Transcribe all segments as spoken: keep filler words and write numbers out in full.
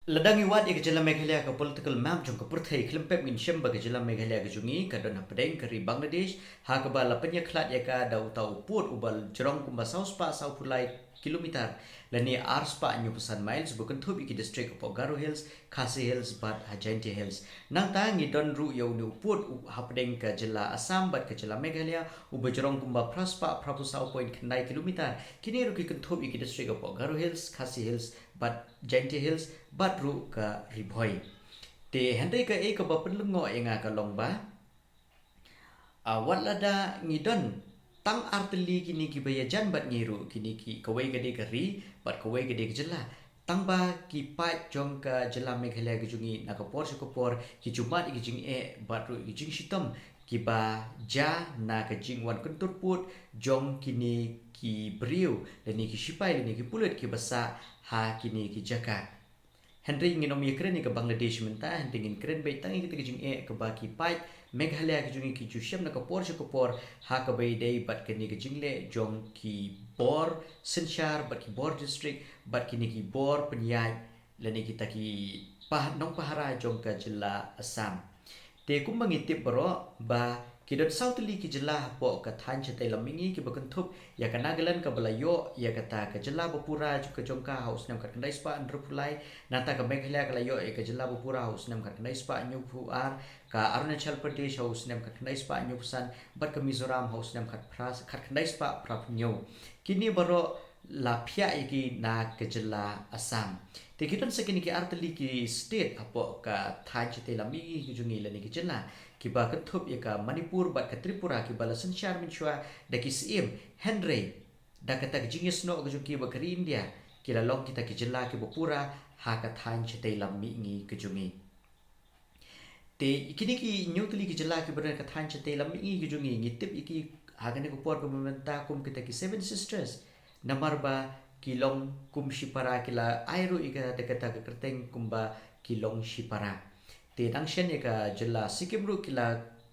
Lada ngi wad ïa ka jylla Meghalaya ha ka political map jong ka pyrthei, khlem pep ngin shem ba ka jylla Meghalaya ka jong ngi ka don hapdeng ka ri Bangladesh, ha kaba la pynïakhlad ïa ka da uta u pud uba jrong kumba saw spah saw phew lai kilometer, lane ar spah hynñiew phew san miles, ba kynthup ïa ki district hapoh Garo Hills, Khasi Hills bad ha Jaintia Hills. Nangta ngi don ruh ïa une u pud u-, hapdeng ka jylla Assam bad ka jylla Meghalaya, uba jrong kumba phra spah phra phew saw point khyndai kilometer. Kine ruh ki kynthup ïa ki district hapoh Garo Hills, Khasi Hills bad Jaintia Hills, bad ruh ka Ri Bhoi. Te hynrei kaei kaba pynlyngngoh ïa nga ka long ba, ah, wat lada ngi don tang artylli kine kiba ïajan bad ngi ruh, kine ki, kawei ka dei ka ri bad kawei ka dei ka jylla. Tang ba ki paid jong ka jylla Meghalaya ka jong ngi na ka por sha ka por ki ju mad ïa ki jingeh bad ruh ïa ki jingshitom kiba jia na ka jingwan kyntur pud jong kine ki briew, lane ki shipai, lane ki pulit kiba sah ha kine ki jaka. Hynrei ngin ym ïakren ïa ka Bangladesh mynta, hynrei ngin kren beit tang ïa kata ka jingeh kaba ki paid Meghalaya ka jong ngi ki ju shem na ka por sha ka por, ha kaba ïadei bad kane ka jingleh jong ki bor synshar bad ki bor district bad kine ki bor pynïaid, lane kita ki pah-, nongpahara jong ka jylla Assam. Te kumba ngi tip baroh ba ki don saw tylli ki jylla hapoh ka thaiñ shatei lam mihngi kiba kynthup ïa ka Nagaland kaba la ïoh ïa kata ka jylla bapura jong ka, jong ka ha u snem khatkhyndai spah hynriewphew lai, nangta ka Meghalaya ka la ïoh ïa ka jylla bapura ha u snem khatkhyndai spah hynñiewphew ar, ka Arunachal Pradesh ha u snem khatkhyndai spah hynñiewphew san, bad ka Mizoram ha u snem khatphra, khatkhyndai spah phraphew hynñiew. Kine baroh la phiah ïa ki na ka jylla Assam. Te ki don sa kine ki artylli ki state hapoh ka thaiñ shatei lam mihngi ka jong ngi lane ki jylla kiba kynthup ïa ka Manipur bad ka Tripura kiba la synshar mynshuwa da ki syiem, hynrei da kata ka jingïasnoh ka jong ki bad ka ri India ki la long kita ki jylla kiba pura ha ka thaiñ shatei lam mihngi ka jong ngi. Te kine ki hynñiew tylli ki jylla kiba don ha ka thaiñ shatei lam mihngi ka jong ngi, ngi tip ïa ki ha kane ka por kaba mynta kum kita ki Seven Sisters. Namar ba ki long kum shipara, ki la ai ruh ïa kata, kata ka kyrteng kumba ki long shipara. Te dang shen ïa ka jylla Sikkim ruh ki la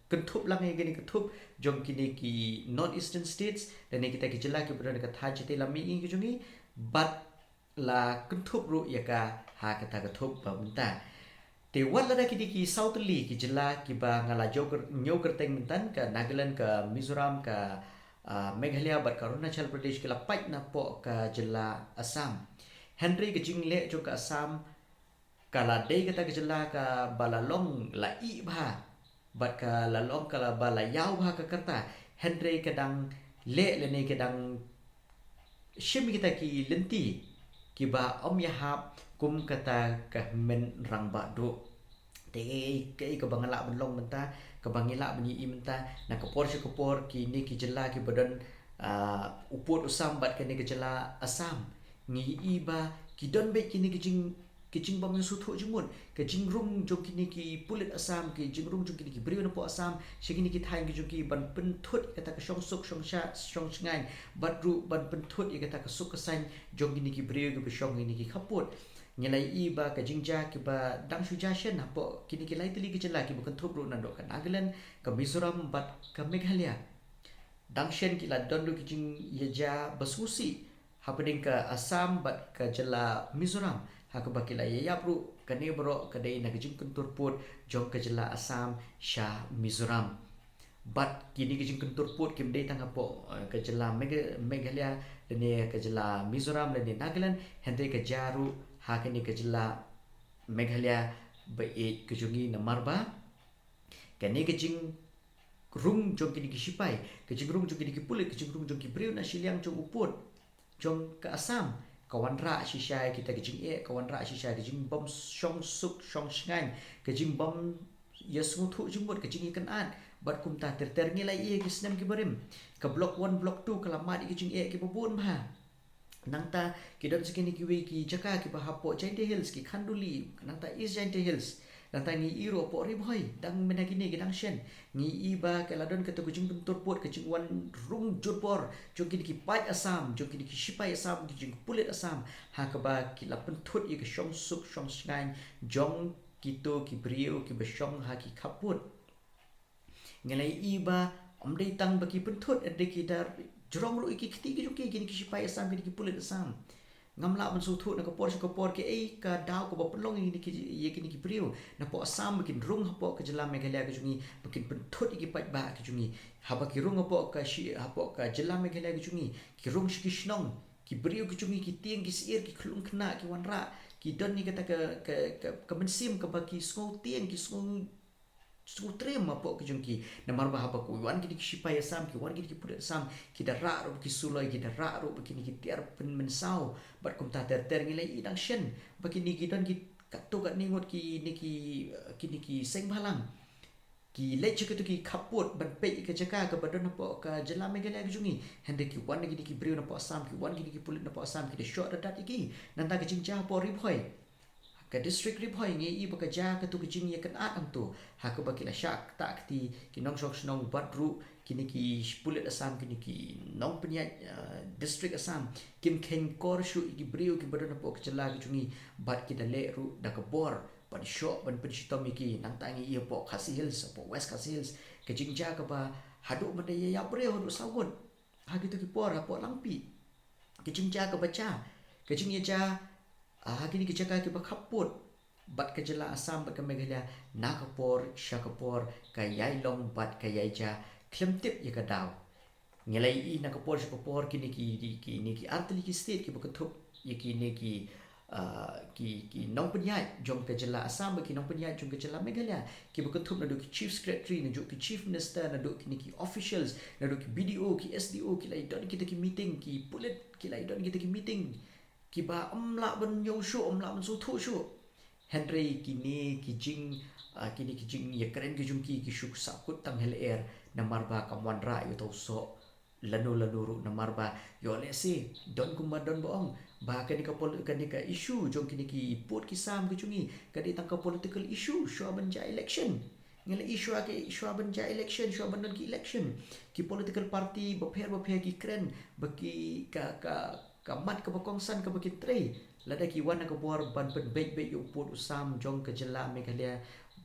kynthup lang ïa kane ka thup jong kine ki North Eastern States, lane kita ki jylla kiba don ha ka thaiñ shatei lam mihngi ka jong ngi, bad la kynthup ruh ïa ka ha kata ka thup ba mynta. Te wat lada kine ki saw tylli ki jylla kiba nga la jia kyr-, ñiew kyrteng mynta, ka Nagaland, ka Mizoram, ka, ah, Meghalaya bad ka Arunachal Pradesh ki la pait napoh ka jylla Assam. Hynrei ka jingleh jong ka Assam ka la dei kata ka jylla kaba la long la ih bha bad ka la long kaba la ïaw bha ka rta, hynrei ka dang leh lane ka dang shim kita ki lynti kiba ym ïahap kum kata ka hynmen rangbah duh. Te kaei, kaei kaba nga lah ban long mynta, kaba ngi lah ban ïohi mynta, na ka por sha ka por kine ki jylla kiba don, ah, u pud u sam bad kane ka jylla Assam, ngi ïohi ba ki don beit kine ki jing, ki jingbym ïasngewthuh jingmut, ka jingrung jong kine ki pulit Assam, ka jingrung jong kine ki briew napoh Assam sha kine ki thaiñ ki jong ki ban pynthut ïa kata ka shongsuk shongsha-, shongshngaiñ, bad ruh ban pynthut ïa kata ka suk ka saiñ jong kine ki briew kiba shong ha kine ki khappud. Ngi la ïohi ba ka jingjia kiba dang shu jia shen hapoh kine ki lai tylli ki jylla kiba kynthup ruh naduh ka Nagaland, ka Mizoram bad ka Meghalaya. Dang shen ki la don ruh ki jingïajia ba sngewsih hapdeng ka Assam bad ka jylla Mizoram, ha kaba ki la ïaïap ruh, kane baroh ka dei na ka jingkyntur pud jong ka jylla Assam sha Mizoram. Bad kine ki jingkyntur pud kim dei tang hapoh, eh, ka jylla Megha-, Meghalaya, lane ka jylla Mizoram, lane Nagaland, hynrei ka jia ruh ha kane ka jylla Meghalaya ba ïeit ka jong ngi, namar ba kane ka jingrung jong kine ki shipai, ka jingrung jong kine ki pulit, ka jingrung jong ki briew na shiliang jong u pud jong ka Assam, ka wanrah shisha ïa kita ki jingeh, ka wanrah shisha ïa ka jingbym shongsuk shongshngaiñ, ka jingbym ïasngewthuh jingmut, ka jingïakynad. Bad kumta ter ter ngi la ïohi ïa ki snem kiba rim, ka Block One, Block Two ka la mad ïa ki jingeh kiba bun bha. Nangta ki don sa kine kiwei ki jaka kiba hapoh Jaintia Hills, ki Khanduli, nangta East Jaintia Hills, nangta ngi ïohi ruh hapoh Ri Bhoi, dang mynta kine ki dang shen. Ngi ïohi ba ka la don kata ka jingpyntur pud, ka jingwan rung jur bor jong kine ki paid Assam, jong kine ki shipai Assam, ki jingpulit Assam, ha kaba ki la pynthut ïa ka shongsuk shongshngaiñ jong kito ki briew kiba shong ha ki khappud. Ngi la ïohi ba ym dei tang ba ki pynthut, hynrei ki da jrong ruh ïa ki kti ki jong ki, kine ki shipai Assam, kine ki pulit Assam. Ngam lah ban sngewthuh na ka por sha ka por kaei ka daw kaba pynlong ïa kine ki, ïa kine ki briew napoh Assam ba kin rung hapoh ka jylla Meghalaya ka jong ngi, ba kin pynthut ïa ki paidbah ka jong ngi. Haba ki rung hapoh ka shi, hapoh ka jylla Meghalaya ka jong ngi, ki rung sha ki shnong, ki briew ka jong ngi ki tieng ki syiar, ki khyllung khynnah, ki wanrah, ki don ïa kata ka, ka, ka, ka mynsiem kaba ki sngew tieng, ki sngew, sngew triem hapoh ka jong ki. Namar ba haba ki wan kine ki shipai Assam, ki wan kine ki pulit Assam, ki da rah ruh ba ki suloi, ki da rah ruh ba kine ki tiar pynmynsaw. Bad kumta ter ter ngi la ïohi dang shen ba kine ki don ki katto katne ngut kine ki, eh, kine ki seng bhalang ki leit sha kito ki khappud ban peit ïa ka jaka kaba don hapoh ka jylla Meghalaya ka jong ngi. Hynrei ki wan kine ki briew napoh Assam, ki wan kine ki pulit napoh Assam, ki da shoh da dat ïa ki. Nangta ka jingjia hapoh Ri Bhoi, ka district Ri Bhoi, ngi ïohi ba ka jia kato ka jingïakynad hangto, ha kaba ki la shah ktah kti ki nongshong shnong bad ruh kine ki pulit Assam, kine ki nongpynïaid, eh, district Assam, kim kheiñ kor shuh ïa ki briew kiba don hapoh ka jylla ka jong ngi, bad ki da leh ruh da ka bor ban shoh ban pynshitom ïa ki. Nangta ngi ïohi hapoh Khasi Hills, hapoh West Khasi Hills, ka jingjia kaba haduh mynta ïa ïap briew haduh saw ngut ha kito ki por hapoh Langpih. Ka jingjia kaba jia, ka jingïaja, ah, ha kine ki jaka kiba khappud bad ka jylla Assam bad ka Meghalaya, na ka por sha ka por ka ïai long bad ka ïai jia khlem tip ïa ka daw. Ngi la ïohi na ka por sha ka por kine ki, ki, kine ki artylli ki state kiba kynthup ïa kine ki, ah, ki, ki nongpynïaid jong ka jylla Assam bad ki nongpynïaid jong ka jylla Meghalaya, kiba kynthup naduh ki chief secretary, naduh ki chief minister, naduh kine ki officials, naduh ki B D O, ki S D O, ki la ïadon kita ki meeting, ki pulit ki la ïadon kita ki meeting, kiba ym lah ban ñiew shuh, ym lah ban sngewthuh shuh. Hynrei kine ki jing, ah, kine ki jingïakren ki jong ki ki shu sahkut tang ha lyer, namar ba kam wanrah ïa uta u soh lano lano ruh. Namar ba ïoh lehse don kumba don ba ong ba kane ka pol-, kane ka issue jong kine ki pud ki sam ki jong ngi ka dei tang ka political issue shuwa ban jia election. Ngi la ïohi shuwa ki, shuwa ban jia election, shuwa ban don ki election, ki political party bapher bapher ki kren ba ki ka, ka, ka mat kaba kongsan kaba kin trei. Lada ki wan na ka bor ban pynbeit beit ïa u pud u sam jong ka jylla Meghalaya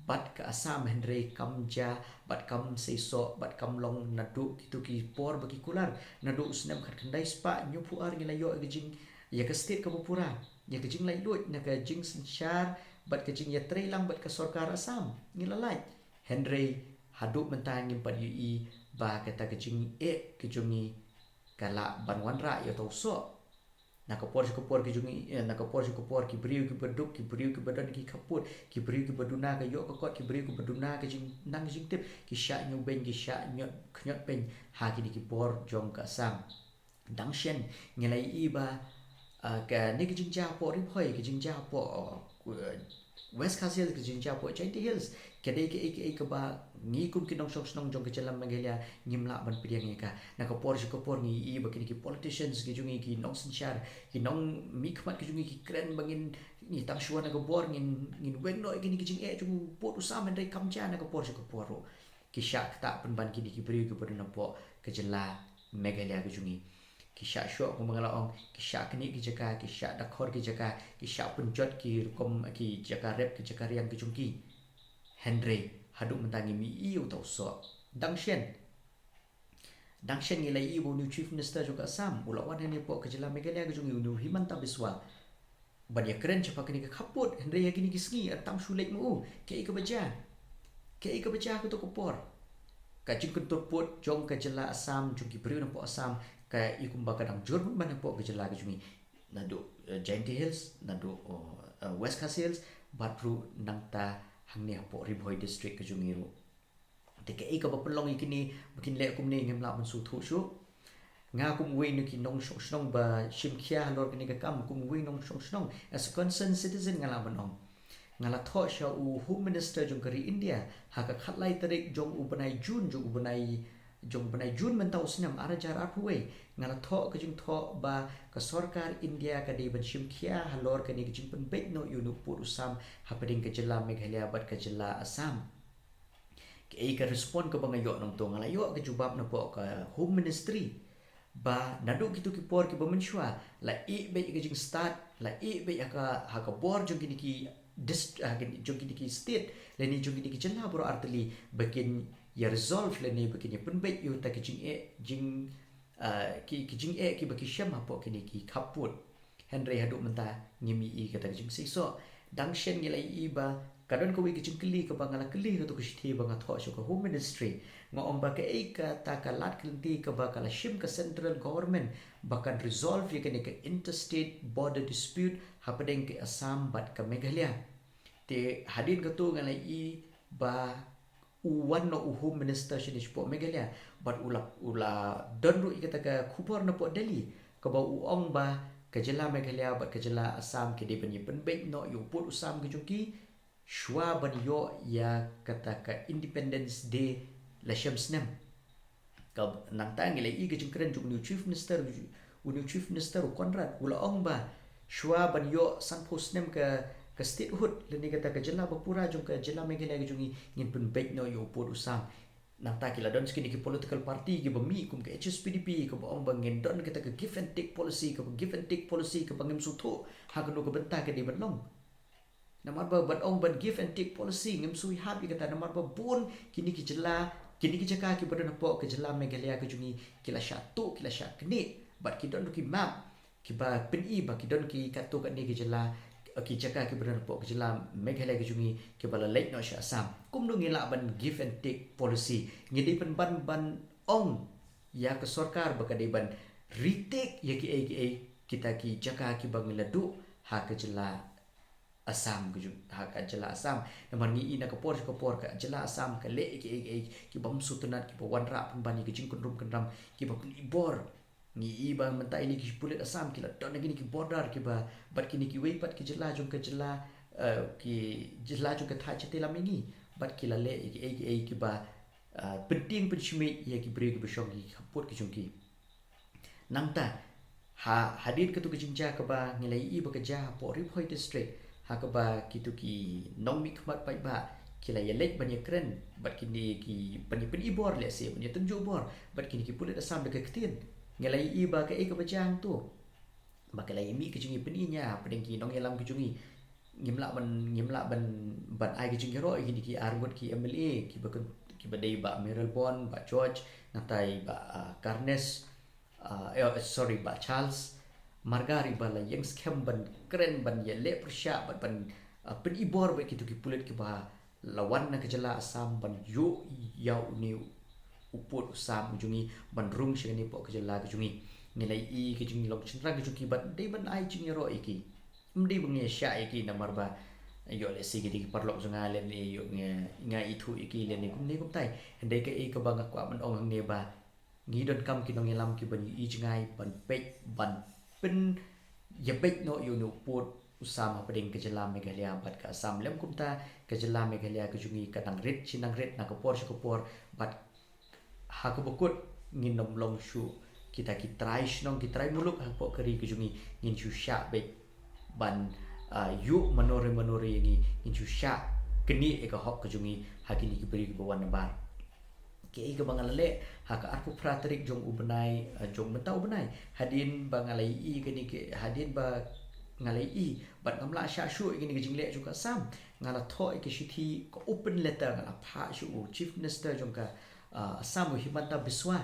bad ka Assam, hynrei kam jia bad kam seisoh bad kam long naduh kito ki por ba ki kular. Naduh u snem khatkhyndai spah hynñiewphew ar ngi la ïoh ïa ka jing, ïa ka state kaba pura, ïa ka jinglaitluid na ka jingsynshar bad ka jingïatreilang bad ka sorkar Assam. Ngi la lait. Hynrei haduh mynta ngim pat ïohi ba kata ka jingeh ka jong ngi ka lah ban wanrah ïa uta u soh. Na ka por sha ka por ki jong ngi, eh, na ka por sha ka por ki briew kiba duk, ki briew kiba don ki khappud, ki briew kiba duna ka ïoh ka kot, ki briew kiba duna ka jingnang jingtip, ki shah ñiewbeiñ, ki shah ñiot, khñiot beiñ ha kine ki bor jong ka Assam. Dang shen ngi la ïohi ba, ah, kane ka jingjia hapoh Ri Bhoi, ka jingjia hapoh, ah, West Khasi Hills, ka jingjia hapoh Jaintia Hills, ka dei kaei kaei kaba ngi kum ki nongshong shnong jong ka jylla Meghalaya ngim lah ban pdiang ïa ka. Na ka por sha ka por ngi ïohi ba kine ki politicians ki jong ngi, ki nongsynshar, ki nongmihkhmat ki jong ngi ki kren ba ngin, ngi tang shuwa na ka bor ngin, ngin weng noh ïa kine ki jingeh jong u pud u sam, hynrei kam jia na ka por sha ka por ruh. Ki shah ktah pynban kine ki briew kiba don hapoh ka jylla Meghalaya ka jong ngi. Ki shah shoh kumba nga la ong, ki shah knieh ki jaka, ki shah dakhor ki jaka, ki shah pynjot ki rukom ki jaka rep ki jaka riang ki jong ki. Hynrei haduh mynta ngim ïohi ïa uta u soh. Dang shen, dang shen ngi la ïohi ba une u chief minister jong ka Assam u la wan hangne hapoh ka jylla Meghalaya ka jong ngi, une u Himanta Biswa, ban ïakren shaphang kane ka khappud, hynrei ha kine ki sngi ym tang shu leit ma u. Kaei kaba jia? Kaei kaba jia ha kato ka por? Ka jingkyntur pud jong ka jylla Assam, jong ki briew napoh Assam, ka i kumba ka dang jur pynban hapoh ka jylla ka jong ngi. Naduh, eh, Jaintia Hills, naduh, oh, eh, West Khasi Hills, bad ruh nangta hangne hapoh Ri Bhoi district ka jong ngi ruh. Te kaei kaba pynlong ïa kine ba kin leh kumne ngim lah ban sngewthuh shuh. Nga kum uwei na ki nongshong shnong ba shim khia halor kane ka kam, kum uwei nongshong shnong, as a concerned citizen nga lah ban ong. Nga la thoh sha u Home Minister jong ka ri India ha ka khatlai tarik jong u bnai June, jong u bnai, jong u bnai June mynta u snem ar hajar arphew wei. Nga la thoh ka jingthoh ba ka sorkar India ka dei ban shim khia halor kane ka jingpynbeit noh ïa une u pud u sam hapdeng ka jylla Meghalaya bad ka jylla Assam. Kaei ka respond kaba nga ïoh nangto? Nga la ïoh ka jubab napoh ka Home Ministry ba naduh kito ki por kiba mynshuwa la ïeh beit ïa ka jingstad, la ïeh beit ïa ka ha ka bor jong kine ki dist-, ha kine, jong kine ki state lane jong kine ki jylla baroh artylli ba kin ïa resolve lane ba kin ïa pynbeit ïa uta ki jingeh, jing, ah, ki, ki jingeh kiba ki shem hapoh kine ki khappud. Hynrei haduh mynta ngim i kata ka jingseisoh. Dang shen ngi la i ba ka don kawei ka jingkylli kaba nga la kylli kato ka shithi ba nga thoh sha ka Home Ministry. Nga ong ba kaei kata ka lad ka lynti kaba ka la shim ka central government ba kan resolve ïa kane ka interstate border dispute hapdeng ka Assam bad ka Meghalaya. Te hadien kato nga la i ba u wan noh u Home Minister shane shapoh Meghalaya bad u la, u la don ruh ïa kata ka khubor napoh Delhi kaba u ong ba ka jylla Meghalaya bad ka jylla Assam ki dei ban ïa pynbeit noh ïa u pud u sam ka jong ki shuwa ban ïoh ïa kata ka Independence Day la shem snem. Ka nangta ngi la i ka jingkren jong u new Chief Minister, u new Chief Minister u Conrad u la ong ba shuwa ban ïoh sanphew snem ka, ka statehood lane kata ka jylla ba pura jong ka jylla Meghalaya ka jong ngi ngin pynbeit noh ïa u pud u sam. Nangta ki la don sa kine ki political party kiba mih kum ka H S P D P kaba ong ba ngin don kata ka give and take policy, kaba give and take policy kaba ngim sngewthuh ha kano ka bynta ka dei ban long. Namar ba ban ong ban give and take policy ngim sngewthuh ïa kata namar ba bun kine ki jylla, kine ki jaka kiba don hapoh ka jylla Meghalaya ka jong ngi ki la shah tuh, ki la shah knieh bad ki don ruh ki map kiba pyni ba ki don ki katto katne ki jylla, ki jaka kiba don hapoh ka jylla Meghalaya ka jong ngi kiba la leit noh sha Assam. Kumno ngi lah ban give and take policy? Ngi dei pynban ban ong ïa ka sorkar ba ka dei ban retake ïa kiei kiei kita ki jaka kiba ngi la duh ha ka jylla Assam ka jong, ha ka jylla Assam. Namar ngi i na ka por sha ka por ka jylla Assam ka leh ïa kiei kiei kiba ym sngewtynnat, kiba wanrah pynban ïa ka jingkynrum kynram, kiba pynibor. Ngi i ba mynta ine ki pulit Assam ki la don na kine ki border kiba bad kine kiwei pat ki jylla jong ka jylla, eh, ki jylla jong ka Thailand te la mynta bad ki la leh ïa kiei kiei kiba, eh, pyntieng pynshmit ïa ki briew kiba shong ki khappud ki jong ki. Nangta ha hadien kato ka jingjia kaba ngi la i ba ka jia hapoh Ri Bhoi District ha kaba kito ki nongmihkhmat paidbah ki la ïaleit ban ïakren bad kine ki ban ïa pynibor lehse ban ïa tynjuh bor bad kine ki pulit Assam da ka ktien. Ngi la i ba kaei kaba jia hangto ba ka la i mih ka jingïapyni nia hapdeng ki nongïalam ki jong ngi. Ngim lah ban, ngim lah ban, ban ai ka jingïaroh ïa kine ki arngut ki M L A kiba, kiba dei Bah Mayralborn, Bah George, nangta i Bah, ah, Carnes, ah, eh, sorry, Bah Charles Margar iba la ïeng skhem ban kren ban ïaleh pyrshah bad ban, ah, pynibor bad kito ki pulit kiba la wan na ka jylla Assam ban ïoh ïa une u pud u sam u jong ngi ban rung sha kane hapoh ka jylla ka jong ngi. Ngi la i ka jinglong shynrang ka jong ki bad dei ban ai jingïaroh ïa ki. Ym dei ba ngi ïa shah ïa ki namar ba ïoh lehse ki dei ki paralok jong nga lane ïoh nga, nga ithuh ïa ki lane kumne kumtai. Hynrei kaei kaba nga kwah ban ong hangne ba ngi donkam ki nongïalam kiban ïohi jngai ban peit ban pynïabeit noh ïa une u pud u sam hapdeng ka jylla Meghalaya bad ka Assam. Lem kumta ka jylla Meghalaya ka jong ngi ka nang rit shi nang rit na ka por sha ka por bad ha kaba kut ngin ym long shuh kita ki trai shnong ki trai muluk hapoh ka ri ka jong ngi, ngin shu shah beit ban, ah, ïuh mano re mano re ïa ngi, ngin shu shah knieh ïa ka hok ka jong ngi ha kine ki briew kiba wan nabar. Kaei kaba nga la leh ha ka arphew phra tarik jong u bnai, ah, jong mynta u bnai. Hadien ba nga la i kane ka, hadien ba nga la i bad ngam lah shah shuh ïa kane ka jingleh jong ka Assam, nga la thoh ïa ka shithi, ka open letter, nga la phah sha u Chief Minister jong ka, ah, Assam, u Himanta Biswa,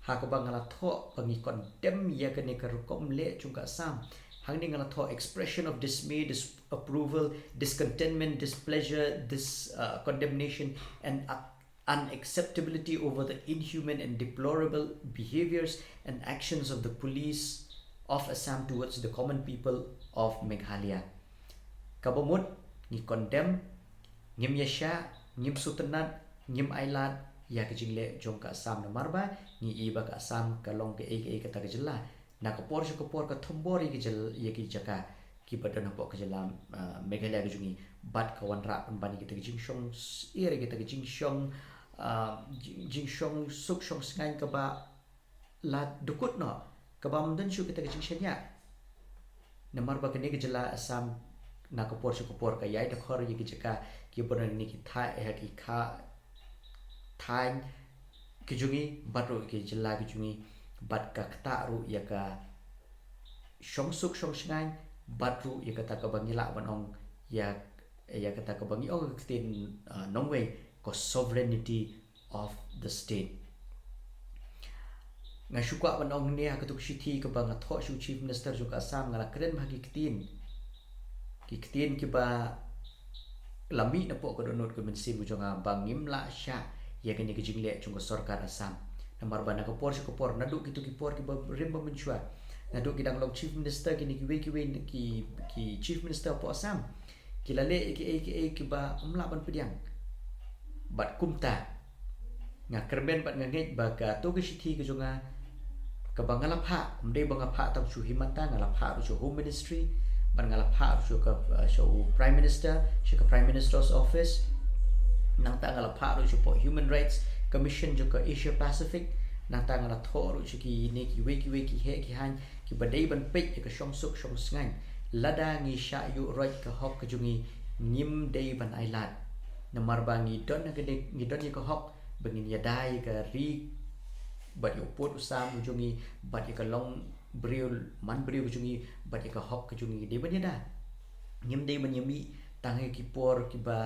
ha kaba nga la thoh ba ngi condemn ïa kane ka rukom leh jong ka Assam. Hangne nga la thoh expression of dismay, disapproval, discontentment, displeasure, dis-, uh, condemnation and ac-, unacceptability over the inhuman and deplorable behaviours and actions of the police of Assam towards the common people of Meghalaya. Kaba mut ngi condemn, ngim ïa shah, ngim sngewtynnat, ngim ailad ïa ka jingleh jong ka Assam namar ba ngi i ba ka Assam ka long kaei kaei kata ka jylla. Na ka por sha ka por ka thombor ïa ka jyl-, ïa ki jaka kiba don hapoh ka jylla, ah, Meghalaya ka jong ngi bad ka wanrah pynban ïa kita ki jingshong s-, ïa kita ki jingshong, ah, jing-, jingshong suk shong sngaiñ kaba la dukut noh, kaba ym don shuh kita ki jingshaniah. Namar ba kane ka jylla Assam na ka por sha ka por ka ïai dkhot ïa ki jaka kiba don kine ki thaiñ, eh, ki kha thaiñ ki jong ngi bad ruh ki jylla ki jong ngi bad ka ktah ruh ïa ka shong suk shong sngaiñ bad ruh ïa kata kaba ngi lah ban ong ïa, ïa kata kaba ngi ong ka ktien, ah, nongwei ka sovereignty of the state. Nga shu kwah ban ong ne ha katu ka shithi kaba nga thoh sha u Chief Minister jong ka Assam, nga la kren ha ki ktien, ki ktien kiba la mih napoh ka dohnud ka mynsiem ka jong nga ba ngim lah shah ïa kane ka jingleh jong ka sorkar Assam. Namar ba na ka por sha ka por, naduh kitu ki por kiba rim ba mynshuwa, naduh ki dang long Chief Minister kine kiwei kiwei ki, ki Chief Minister hapoh Assam, ki la leh ïa kiei kiei kiba ym lah ban pdiang. Bad kumta nga kyrmen bad nga ngeit ba katu ka shithi ka jong nga kaba nga la phah, ym dei ba nga phah tang sha u Himanta, nga la phah ruh sha u Home Ministry, bad nga la phah ruh sha ka, uh, sha u Prime Minister, sha ka Prime Minister's Office, nangta nga la phah ruh shapoh Human Rights Commission jong ka Asia Pacific, nangta nga la thoh ruh sha kine kiwei kiwei ki heh ki haiñ kiba dei ban peit ïa ka shongsuk shongsngain. Lada ngi shah ïuh roit ka hok ka jong ngi, ngim dei ban ailad. Namar ba ngi don ha kane, ngi don ïa ka hok ba ngin ïada ïa ka ri bad ïa u pud u sam ka jong ngi, bad ïa ka longbriew manbriew ka jong ngi, bad ïa ka hok ka jong ngi, ngi dei ban ïada. Ngim dei ban ïa mih tang ha ki por kiba,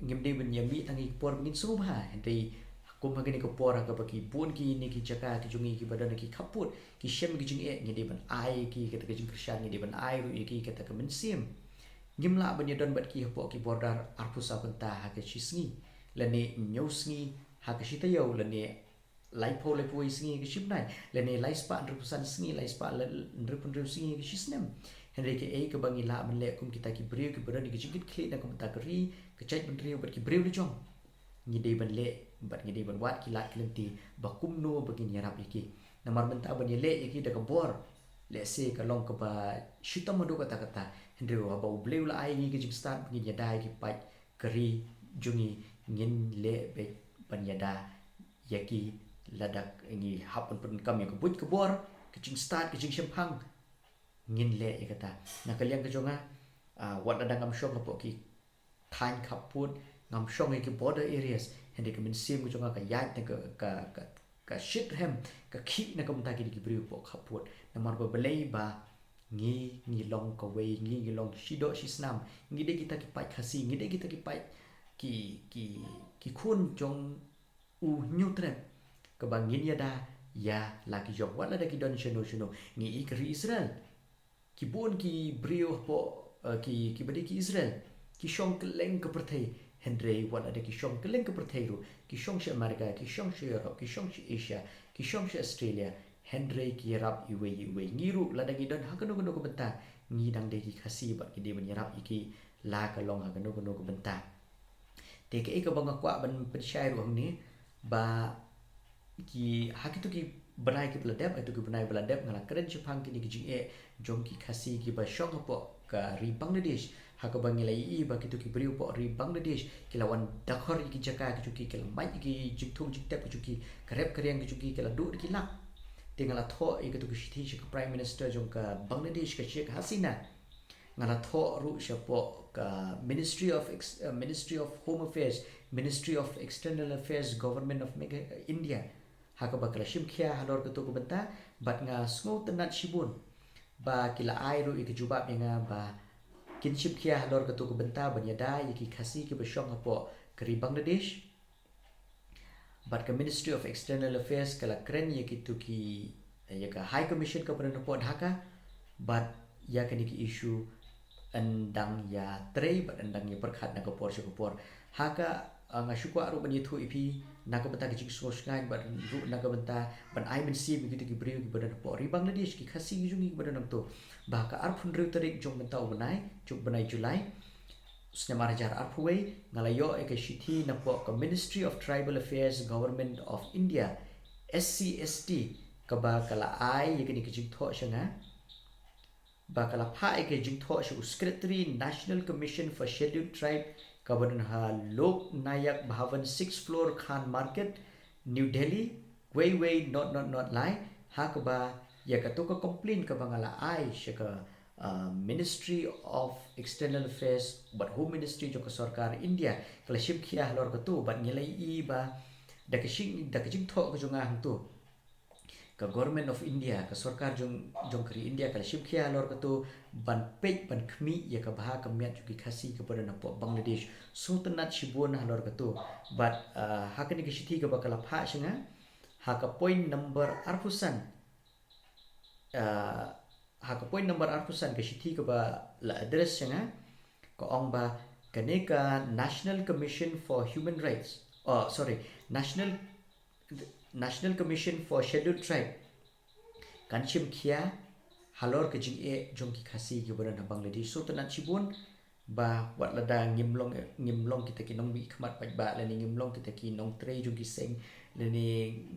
ngim dei ban ïa mih tang ha ki por ba ngin sngewbha. Hynrei kum ha kane ka por ha kaba ki bun kine ki jaka ki jong ngi kiba don ha ki khappud, ki shem ki jingeh, ngi dei ban ai ïa ki kata ka jingkyrshan, ngi dei ban ai ruh ïa ki kata ka mynsiem. Ngim lah ban ïadon bad ki hapoh ki border arphew saw kynta ha ka shi sngi, lane hynñiew sngi ha ka shi taïew, lane laiphew laiphew wei sngi ha ka shi bnai, lane laispah hynriewphew san sngi, laispah la-, hynriewphew hynriew sngi ha ka shi snem. Hynrei kaei kaba ngi lah ban leh kum kita ki briew kiba don ïa ka jingkitkhlieh na ka bynta ka ri, ka jaitbynriew bad ki briew la jong, ngi dei ban leh bad ngi dei ban wad ki lad ki lynti ba kumno ba ngin ïarap ïa ki. Namar mynta ban ïaleh ïa ki da ka bor, lehse ka long kaba shitom haduh katta katta. Hynrei haba U Blei u la ai ïa ngi ka jingstad ba ngin ïada ïa ki paid ka ri jong ngi, ngin leh beit ban ïada ïa ki. Lada ngi hap ban pyndonkam ïa ka buit ka bor, ka jingstad, ka jingshemphang, ngin leh ïa kata. Na ka liang ka jong nga, ah, wat lada ngam shong hapoh ki thaiñ khappud, ngam shong ha ki border areas, hynrei ka mynsiem ka jong nga ka ïaid na ka, ka, ka, ka shitrhem, ka khih na ka bynta kine ki briew hapoh khappud. Namar ba balei? Ba ngi, ngi long kawei, ngi, ngi long shi doh shi snam, ngi dei kita ki paid Khasi, ngi dei kita ki paid, ki, ki, ki khun jong u Hynñiewtrep, kaba ngin ïada ïa la ki jong, wat lada ki don shano shano. Ngi i ka ri Israel, ki bun ki briew hapoh, eh, ki, kiba dei ki Israel, ki shong kylleng ka pyrthei. Hynrei wat lada ki shong kylleng ka pyrthei ruh, ki shong sha America, ki shong sha Europe, ki shong sha Asia, ki shong sha Australia, hynrei ki ïarap iwei iwei. Ngi ruh lada ngi don ha kano kano ka bynta, ngi dang dei ki Khasi bad ngi dei ban ïarap ïa ki, la ka long ha kano kano ka bynta. Te kaei kaba nga kwah ban pynshai ruh hangne, ba ki, ha kitu ki bnai kiba la dep, ha kitu ki bnai ba la dep, nga la kren shaphang kine ki jingeh jong ki Khasi kiba shong hapoh ka ri Bangladesh, ha kaba ngi la ïohi ba kitu ki briew hapoh ri Bangladesh ki la wan dakor ïa ki jaka ki jong ki, ki la mait ïa ki jingthung jingtep ki jong ki, ka rep ka riang ki jong ki, ki la duh da ki lak. Te nga la thoh ïa kitu ki shithi sha ka Prime Minister jong ka Bangladesh, ka Sheikh Hasina. Nga la thoh ruh shapoh ka Ministry of Ex-, uh, Ministry of Home Affairs, Ministry of External Affairs, Government of Megha-, India, ha kaba ka la shim khia halor katu ka bynta, bad nga sngewtynnat shibun ba ki la ai ruh ïa ka jubab ïa nga ba kin shim khia halor katu ka bynta ban ïada ïa ki Khasi kiba shong hapoh ka ri Bangladesh. Bad ka Ministry of External Affairs ka la kren ïa kitu ki, ïa ka High Commission kaba don hapoh Dhaka, bad ïa kane ka issue yn dang ïatrei bad yn dang ïapyrkhat na ka por sha ka por. Ha ka, ah, nga shu kwah ruh ban ïathuh ïa phi na ka bynta ka jingsngewsngaiñ bad ruh na ka bynta ban ai mynsiem ïa kitu ki briew kiba don hapoh ri Bangladesh, ki Khasi ki jong ngi kiba don hangto. Ba ha ka arphew hynriew tarik jong mynta u bnai, jong u bnai July, snem ar hajar arphew wei, nga la ïoh ïa ka shithi napoh ka Ministry of Tribal Affairs, Government of India, S C S T, kaba ka la ai ïa kane ka jingthoh sha nga. Ba ka la phah ïa ka jingthoh sha u Secretary, National Commission for Scheduled Tribe, kaba don ha Lok Nayak Bhavan, sixth floor, Khan Market, New Delhi, wei wei not not not lai, ha kaba ïa katu ka complaint kaba nga la ai sha ka, uh, Ministry of External Affairs bad Home Ministry jong ka sorkar India, ka la shim khia halor katu, bad ngi la ïohi ba da ka shing, da ka jingthoh ka jong nga hangtu, ka Government of India, ka sorkar jong, jong ka ri India, ka la shim khia halor katu ban peit ban khmih ïa ka bha ka miat jong ki Khasi kaba don hapoh Bangladesh. Sngewtynnat shibun halor katu. Bad, uh, ha kane ka shithi kaba ka la phah sha nga, Ha ka point number arphew san, ah, ha ka point number arphew san ka shithi kaba la address ïa nga, ka ong ba kane ka National Commission for Human Rights, oh sorry, National National Commission for Scheduled Tribe kan shim khia halor ka jingeh jong ki Khasi kiba don ha Bangladesh. Sngewtynnad shibun ba wat lada ngim long, ngim long kita ki nongmihkhmat paidbah lane ngim long kita ki nongtrei jong ki seng lane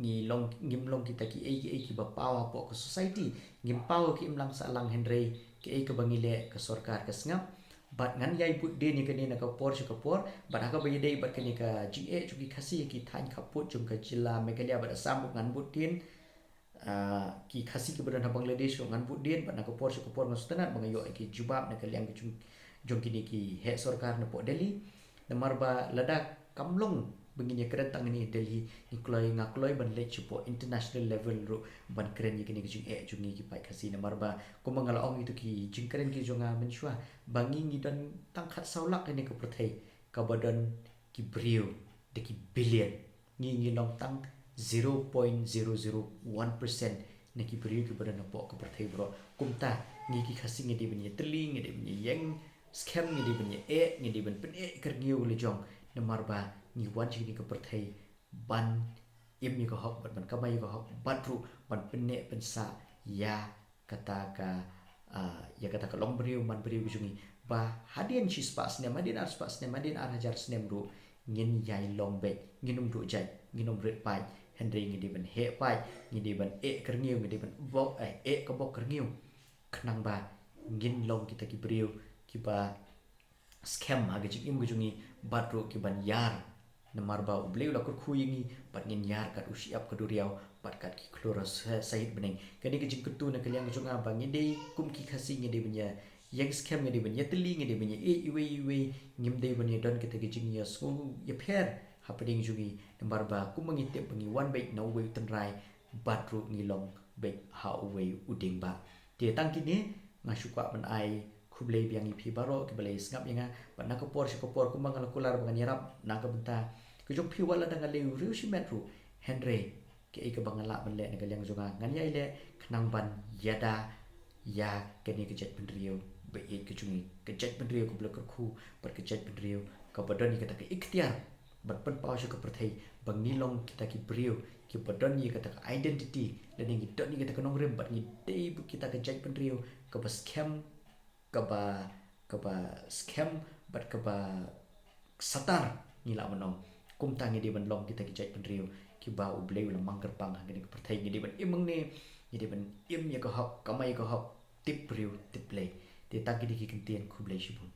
ngi long, ngim long kita kiei kiei kiba paw hapoh ka society, ngim paw ki imlang sahlang, hynrei kiei kaba ngi leh ka sorkar ka sngap. Bad ngan ïai bud dien ïa kane na ka por sha ka por, bad ha kaba ïadei bad kane ka jingeh jong ki Khasi ha ki thaiñ khappud jong ka jylla Meghalaya bad Assam ruh ngan bud dien. Ah, ki Khasi kiba don ha Bangladesh ruh ngan bud dien, bad na ka por sha ka por nga sngewtynnad ba nga ïoh ïa ki jubab na ka liang ka jong, jong kine ki heh sorkar napoh Delhi. Namar ba lada kam long ba ngin ïakren tang kane Delhi, ngi kloi, nga kloi ban leit shapoh international level ruh ban kren ïa kane ka jingeh jong ngi ki paid Khasi. Namar ba kumba nga la ong, ito ki jingkren ki jong nga mynshuwa, ba ngi, ngi don tang khatsaw lak ha kane ka pyrthei kaba don ki briew da ki billion. Ngi, ngi long tang zero point zero zero one percent na ki briew kiba don hapoh ka pyrthei baroh. Kumta ngi ki Khasi ngi dei ban ïatylli, ngi dei ban ïeng skhem, ngi dei ban ïaeh, ngi dei ban pyneh kyrngiew la jong. Namar ba ngi wan sha kane ka pyrthei ban im ïa ka hok, bad ban kamai ïa ka hok, bad ruh ban pyneh pynsah ïa kata ka, ah, ïa kata ka longbriew manbriew ka jong ngi, ba hadien shispah snem, hadien arspah snem, hadien ar hajar snem ruh ngin ïai long beit, ngin ym duh jait, ngin ym rit paid, hynrei ngi dei ban heh paid, ngi dei ban eh kyrngiew, ngi dei ban bok, eh, eh ka bok kyrngiew, khnang ba ngin long kita ki briew kiba skhem ha ka jingim ka jong ngi, bad ruh ki ban ïar. Namar ba U Blei u la kyrkhu ïa ngi, bad ngin ïar kat u shyiap ka duriaw, bad kat ki khlur sa-, sahit bneng. Kane ka jingkyntu na ka liang ka jong nga ba ngi dei kum ki Khasi ngi dei ban ïa, ïeng skhem, ngi dei ban ïatylli, ngi dei ban ïa ïeit iwei iwei, ngim dei ban ïa don kata ka jingïasngew ïapher hapdeng jong ngi. Namar ba kumba ngi tip ba ngi wan beit na uwei u tynrai, bad ruh ngi long beit ha uwei u dieng bah. Te tang kine, nga shu kwah ban ai khublei biang ïa phi baroh kiba la ïa sngap ïa nga, bad na ka por sha ka por kumba nga la kular ba ngan ïarap na ka bynta ka jong phi wat lada nga leh u riewshimet ruh, hynrei kaei kaba nga lah ban leh na ka liang jong nga ngan ïai leh khnang ban ïada ïa kane ka jaitbynriew ba ïeit ka jong ngi, ka jaitbynriew kaba la kyrkhu, bad ka jaitbynriew kaba don ïa kata ka iktiar ban pynpaw sha ka pyrthei ba ngi long kita ki briew kiba don ïa kata ka identity, lane ngi don ïa kata ka nongrim, bad ngi dei kita ka jaitbynriew kaba skhem, kaba, kaba skhem, bad kaba satar, ngi lah ban ong. Kumta ngi dei ban long kita ki jaitbynriew kiba U Blei u la mang kyrpang ha kane ka pyrthei, ngi dei ban im hangne, ngi dei ban im ïa ka hok, kamai ïa ka hok, tip briew tip Blei. Te tang kine ki kyntien, khublei shibun.